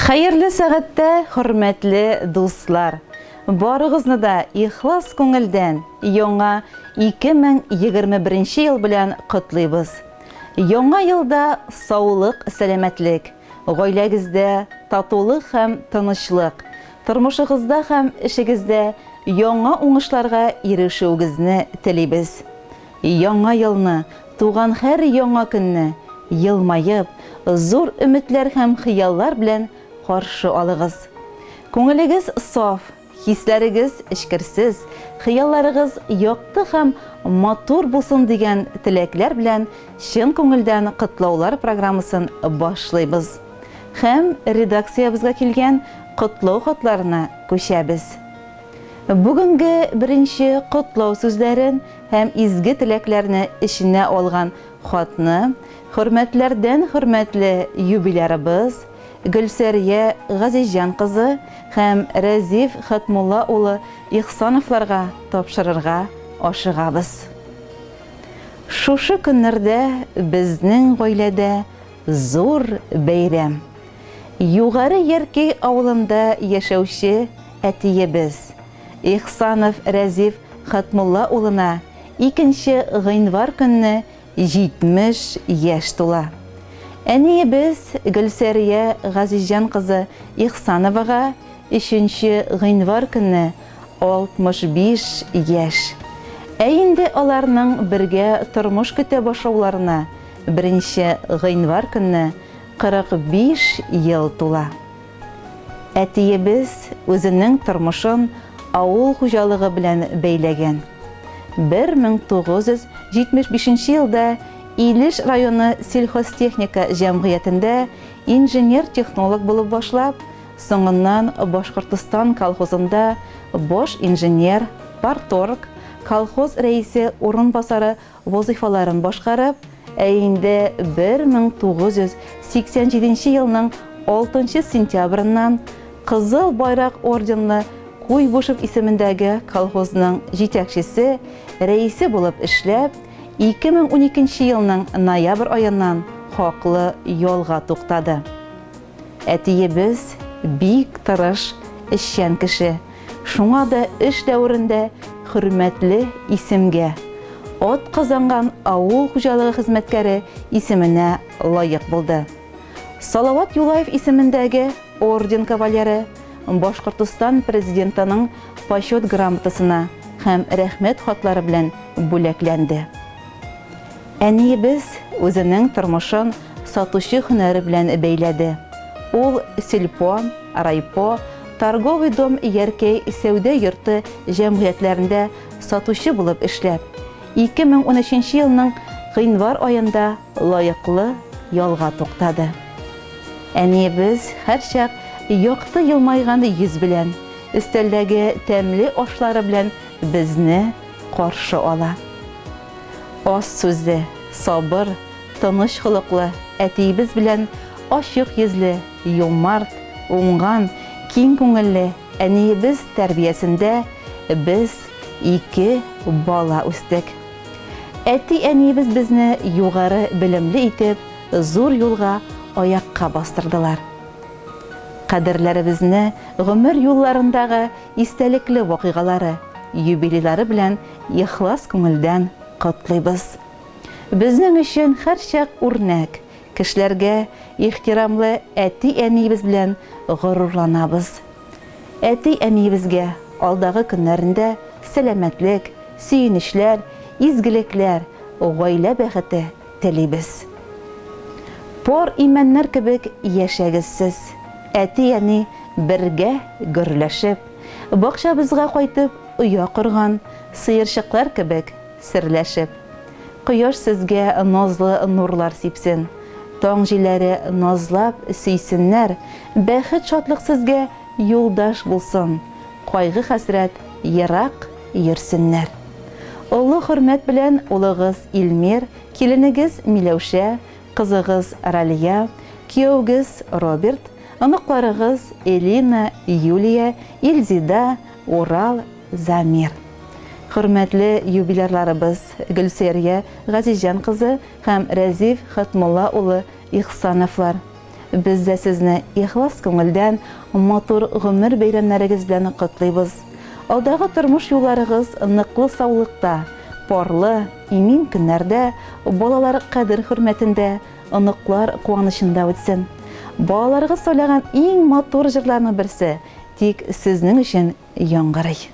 Хәерле сәгатьтә, хөрмәтле дуслар! Барыгызны да ихлас күңелдән яңа 2021 ел белән котлыйбыз. Яңа елда саулык, сәламәтлек, гаиләгездә татулык һәм тынычлык, тормышыгызда һәм эшегездә яңа уңышларга ирешүегезне телибез. Яңа елны, туган һәр яңа көнне елмаеп, зур өметләр һәм хыяллар белән каршы алыгыз. Күңелегез саф, хисләрегез эчкерсез, хыялларыгыз якты һәм матур булсын дигән теләкләр белән чын күңелдән котлаулар программасын башлыйбыз. Һәм редакциябезгә килгән котлау хатларына күчәбез. Бүгенге беренче котлау сүзләрен һәм изге теләкләрне эченә алган хатны хөрмәтләрдән хөрмәтле юбилярыбыз Гөлсәрия Газизҗан кызы һәм Рәзиф Хәтмулла улы Ихсановларга тапшырырга ашыгабыз. Шушы көннәрдә безнең гаиләдә зур бәйрәм. Югары Яркәй авылында яшәүче әтиебез, Ихсанов Рәзиф Хәтмулла улына икенче гыйнвар көнне 70 яшь тула. Әниебез Гөлсәрия Газизҗан кызы Ихсановага өченче гыйнвар көнне 65 яшь. Ә инде аларның бергә тормыш көтә башлауларына беренче гыйнвар көнне 45 ел тула. Әтиебез үзенең тормышын авыл хуҗалыгы белән бәйләгән. 1975 елда Илеш районы Сельхозтехника җәмгыятендә инженер-технолог булып башлап, соңыннан Башкортостан колхозында баш инженер, парторг, колхоз рәисе урынбасары вазыйфаларын башкарып, ә инде 1987 елның 6 сентябреннән Кызыл Байрак орденлы Куйбышев исемендәге колхозның җитәкчесе, рәисе булып эшләп, 2012 елның ноябрь аеннан хаклы ялга туктады. Әтиебез бик тырыш, эшчән кеше. Шуңа да эш дәверендә хөрмәтле исемгә, Атказанган авыл хуҗалыгы хезмәткәре исеменә лаек булды. Салават Юлаев исемендәге орден кавалеры, Башкортостан Президентының Почет грамотасына һәм Рәхмәт хатлары белән бүләкләнде. Әниебез үзенең тормышын сатучы һөнәре белән бәйләде. Ул Сельпо, Райпо, Торговый дом Яркәй сәүдә йорты җәмгыятьләрендә сатучы булып эшләп, 2013 елның гыйнвар аенда лаеклы ялга туктады. Әниебез һәрчак якты елмайган йөз белән, өстәлдәге тәмле ашлары белән безне каршы ала. Аз сүзле, сабыр, тыныч холыклы әтиебез белән ачык йөзле, юмарт, уңган, киң күңелле әниебез тәрбиясендә без ике бала үстек. Әти-әниебез безне югары белемле итеп, зур юлга аякка бастырдылар. Кадерләребезне гомер юлларындагы истәлекле вакыйгалары, юбилейлары белән ихлас күңелдән котлыйбыз. Безнең өчен һәрчак үрнәк, кешеләргә ихтирамлы әти-әниебез белән горурланабыз. Әти-әниебезгә алдагы көннәрендә сәламәтлек, сөенечләр, изгелекләр, гаилә бәхете телибез. Пар имәннәр кебек яшәгез сез, әти-әни бергә гөрләшеп, бакчабызга кайтып оя корган сыерчыклар кебек серләшеп. Кояш сезгә назлы нурлар сипсен, таң җилләре назлап сөйсеннәр, бәхет-шатлык сезгә юлдаш булсын, кайгы-хәсрәт ерак йөрсеннәр. Олы хөрмәт белән улыгыз Илмир, киленегез Миләүшә, кызыгыз Ралия, кияүгез Роберт, оныкларыгыз Элина, Юлия, Илзида, Урал, Замир. Хөрмәтле юбилярларыбыз Гөлсәрия Газизҗан кызы һәм Рәзиф Хәтмулла улы Ихсановлар! Без дә сезне ихлас күңелдән матур гомер бәйрәмнәрегез белән котлыйбыз. Алдагы тормыш юлларыгыз ныклы саулыкта, парлы, имин көннәрдә, балалар кадер-хөрмәтендә, оныклар куанычында үтсен. Балаларыгыз сайлаган иң матур җырларның берсе тик сезнең өчен яңгырый.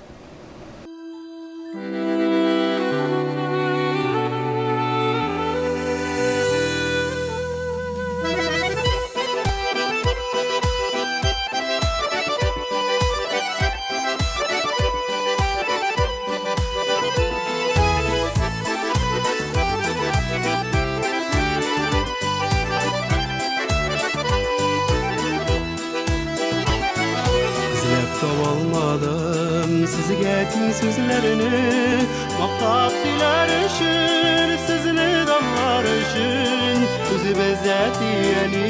Эзләп табалмадым сезгә тиң сүзләрне, Мактап сөйләр өчен, сезне данлар өчен. Үзебез әти-әни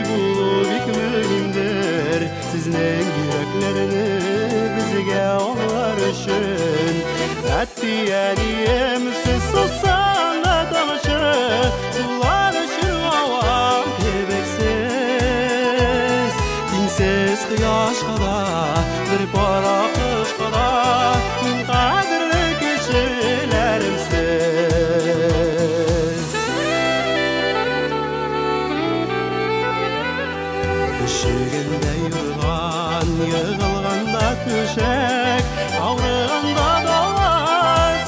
булу бик мөһимдер, Сезнең йөрәкләрне безгә аңлар өчен. Әти-әнием, сез сусаң да тамчы, Сулар өчен авам кебексез. Тиңсез кояшка да, бер пар акышка да, Иң кадерле кешеләрем сез. Өшегәндә юрган, егылганда түшәк, Авырганда дава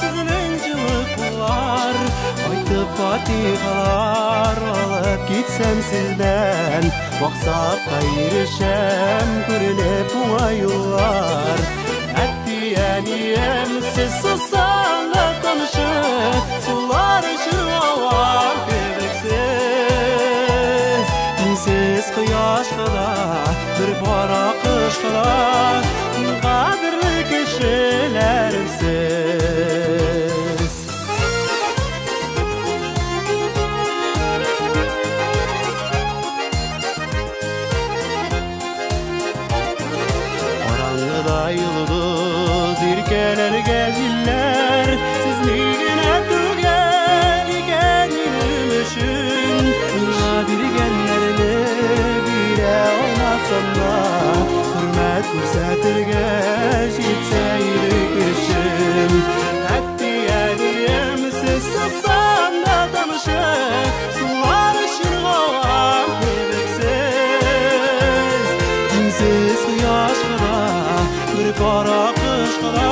сезнең җылы куллар. Кайтып фатихалар алып китсәм сездән, Максатка ирешәм, күренеп уңай юллар. Әти-әнием, сез сусаң да тамчы, Сулар өчен авам кебексез. Тиңсез кояшка да, бер пар акышка да, Иң кадерле кешеләрем сез. Караңгыда йолдыз, иркәләргә җилләр, Сез ни генә түгел икән минем өчен. Миңа биргәннәрне бирә алмасам да, Хөрмәт күрсәтергә җитсә иде көчем. Әти-әнием, сез сусаң да тамчы, Сулар өчен гавам кебексез. Тиңсез кояшка да, бер пар акышка да,